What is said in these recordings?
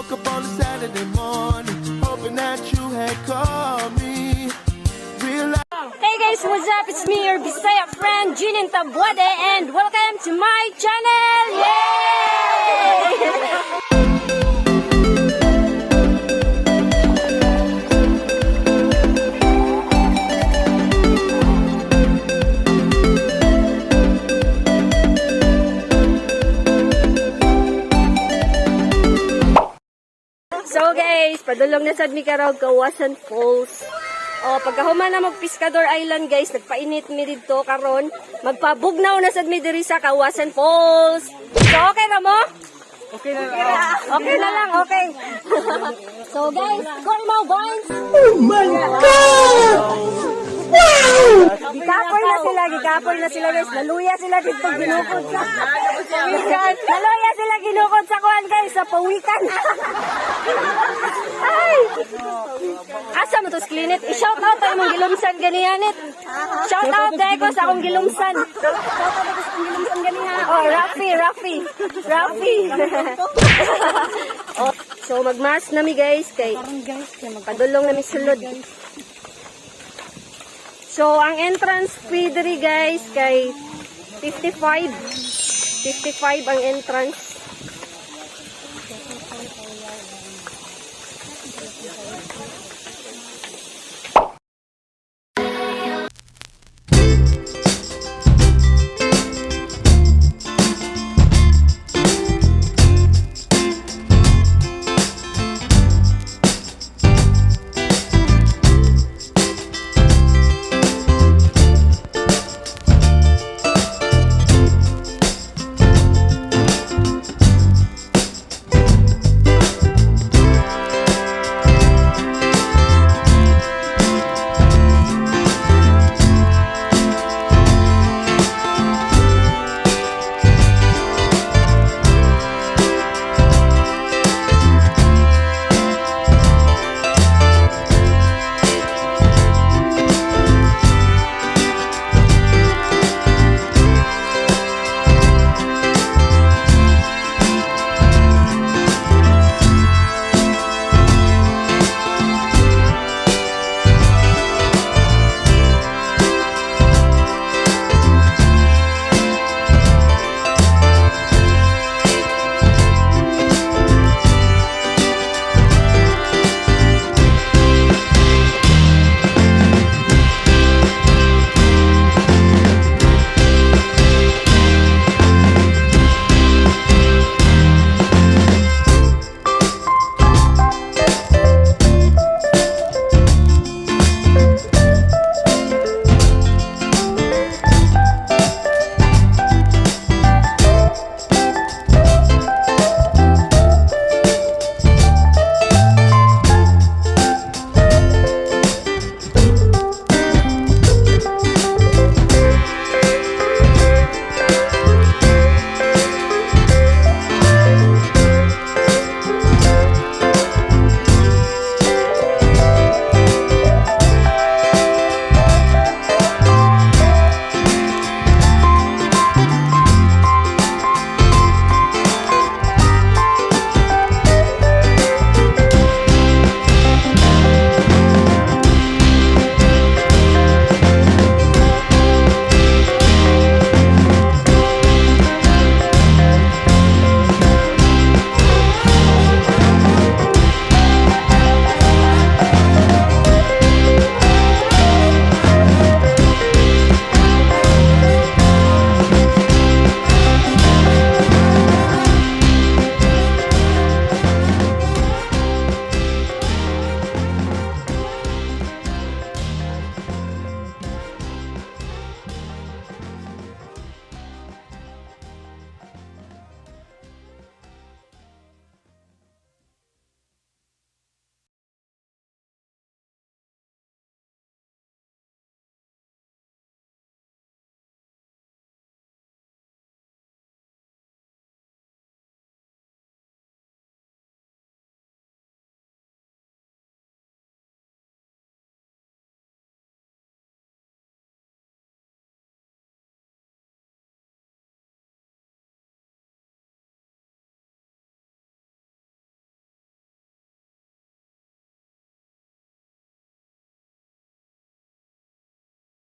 Woke up on a Saturday morning, hoping that you had called me. Realize. Hey guys, what's up? It's me, your Bisaya friend, Jeanine Tabuade, and welcome to my channel! Yay! So guys, padulong na sad mi karon Kawasan Falls. O, pagkahuman na mag Pescador Island, guys, nagpainit mi didto karon, magpabugnaw na sad mi diri sa Kawasan Falls. So okay ra mo? Okay na lang. Okay na lang, okay. So guys, call mo guys. Oh my God! Wow! Gikapoy na sila, gikapoy na sila, guys. Naluya sila dito ginukod sa pawikan. Naluya sila ginukod sa kuan, guys, sa pawikan. Ay! Asa mo to sklinit? I-shout out tayo mong gilumsan ganiyanit. Shout out dahil ko sa akong gilumsan. Shout out ko sa akong gilumsan ganiha. Oh, Rafi, Rafi. Rafi. Oh, so magmas na mi, guys, kay padulong na mi sulod. So ang entrance fee diri, guys, kay 55. 55 ang entrance.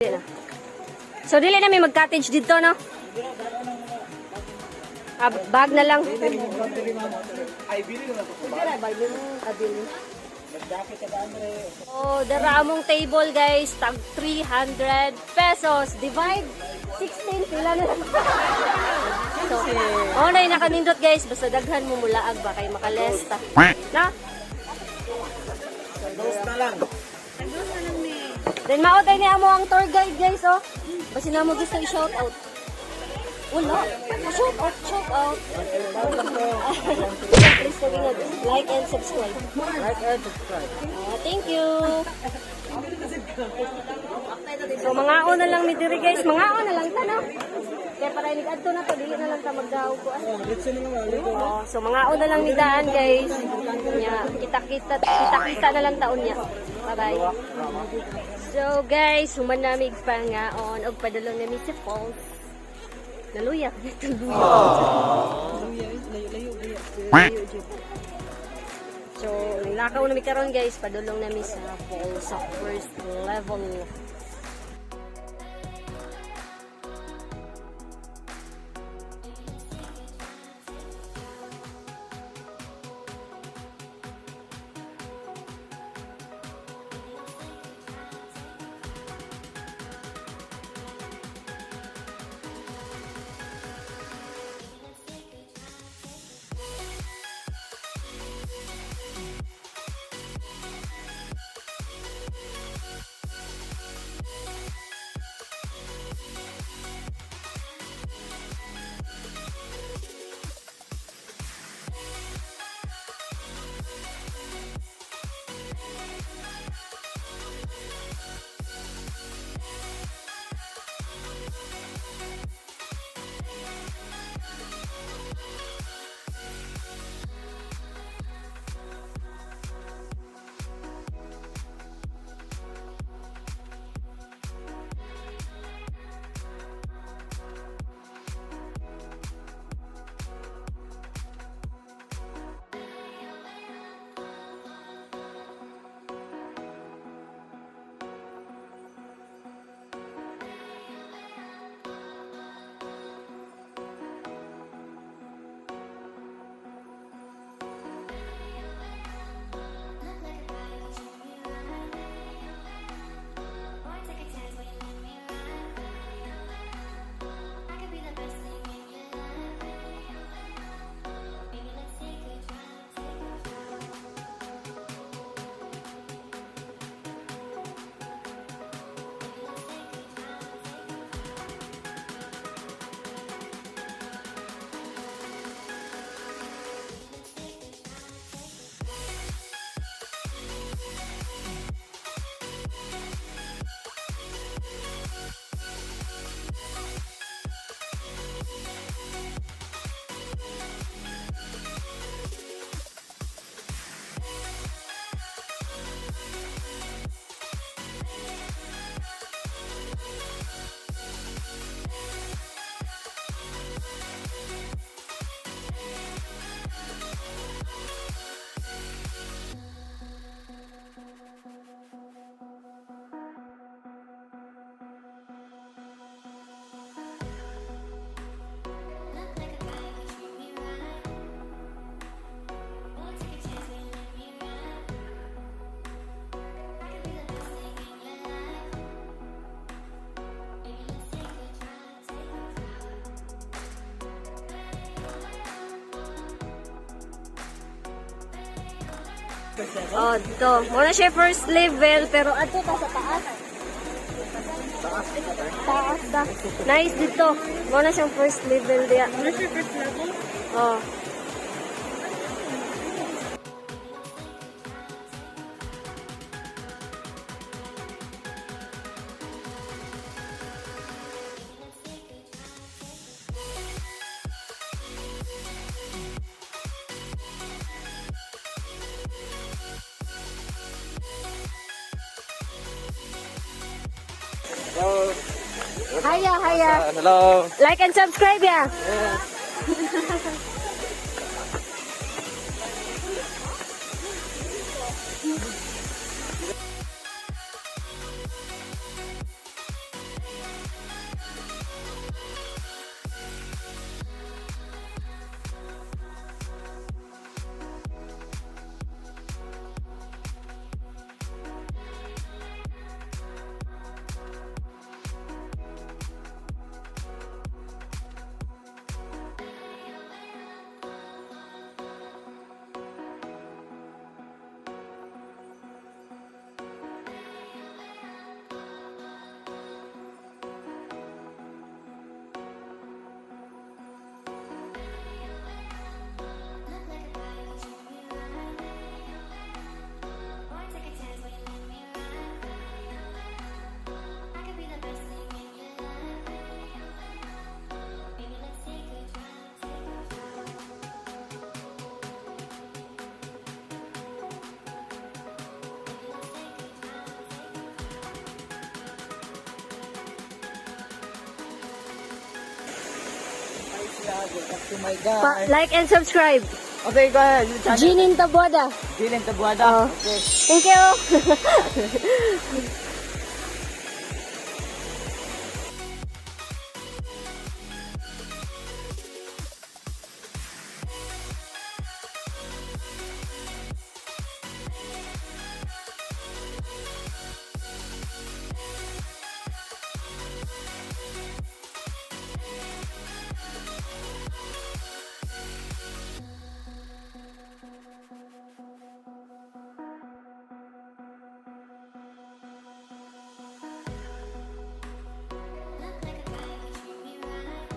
Dili na. So dili na may mag-cottage dito, no? Ah, bag na lang. Ay, bili na lang ko. Oh, dara among table, guys, tag 300 pesos. Divide 16 pila na lang. So, oh, na nakanindot, guys, basta daghan mo mulaag ba kay makalesta. Na? Dos na lang. Then mao tayo ni amo ang tour guide, guys, oh. Basta na mo gusto i-shout out. Wala. Shout out, shout out. Please like and subscribe. Like and subscribe. Ah, thank you. So mga na lang mi diri, guys, mga na lang ta, no. Kaya para inig adto na to, dili na lang ta magdaog ko. Ah. Oh, so mga na lang ni daan, guys. Nya, kita-kita kita-kita na lang taon niya. Bye-bye. So guys, human namig pangaon og padulong nami sa falls. Naluya dito luya. Layo jud. So, lakaw na mi karon, guys, padulong nami sa falls sa first level. Look like a guy who treat me right. Or take a chance when you let me ride. I could be the best thing in your life. Baby, let's take a drive, take a drive. Baby, let's take a drive, take a drive. Let's take a drive, take a drive. Look like a guy who treat me right. Or take a chance when you let me ride. I could be the best thing in your life. Baby, let's take a drive, take a drive. Oh, dito. Muna siya first level, pero adto ta sa taas. Taas ta. Nice dito. Muna siyang first level diya. Muna siya first level? Oh. Hello. Hiya, hiya. Hello. Like and subscribe ya. Welcome to my guy. Pa like and subscribe. Okay, go ahead. Your channel. Jeanine Taboada. Jillian Tabuada. Oh. Okay. Thank you. Look like a guy who treat me right.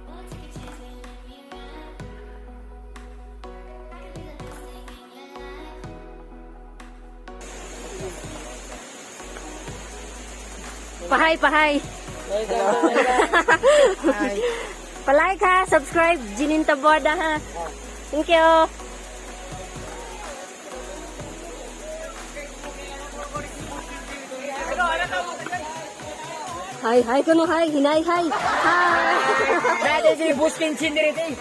Won't take a chance, will you let me ride? I could be the best thing in your life. Pahay, pahay. Hi. Pa-like ha, subscribe, Jeanine Taboada ha. Thank you. Hi, hi kuno hi, hinay hi. Hi. Dati si Buskin Chindirit eh.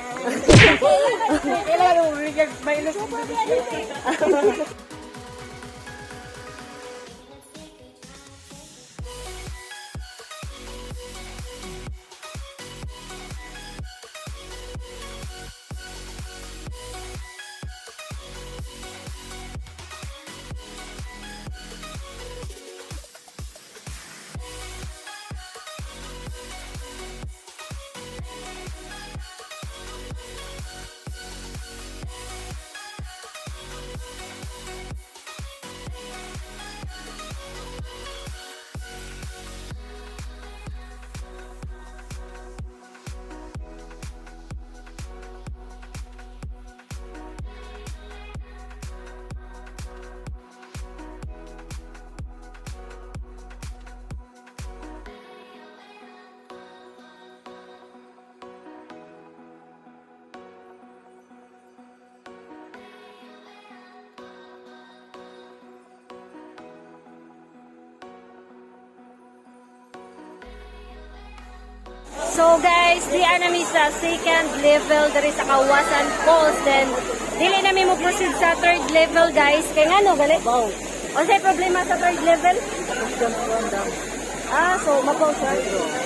Kailangan mo bigyan may ilus. So guys, di nami sa second level diri sa Kawasan Falls. Then dili nami mo proceed sa third level, guys. Kay ngano gali? Unsay problema sa third level? Ah, so mabaw siya.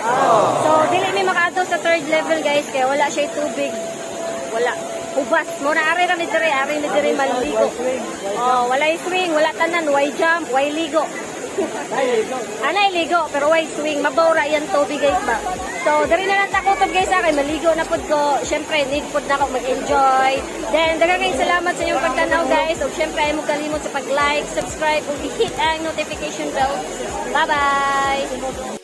Ah. So dili mi makaadto sa third level, guys, kay wala siya tubig. Wala. Ubas. Mo na ari ra mi diri, ari mi diri manligo. Oh, walay swing, wala tanan, way jump, way ligo. Anay ligo pero way swing, mabaw ra yan tubig, guys, ba. So diri na lang takutob, guys, kay maligo na pud ko. Syempre need pud na ako mag-enjoy. Then daghang kay salamat sa inyong pagtanaw, guys. Ug syempre ay mo kalimot sa pag-like, subscribe ug i-hit ang notification bell. Bye bye.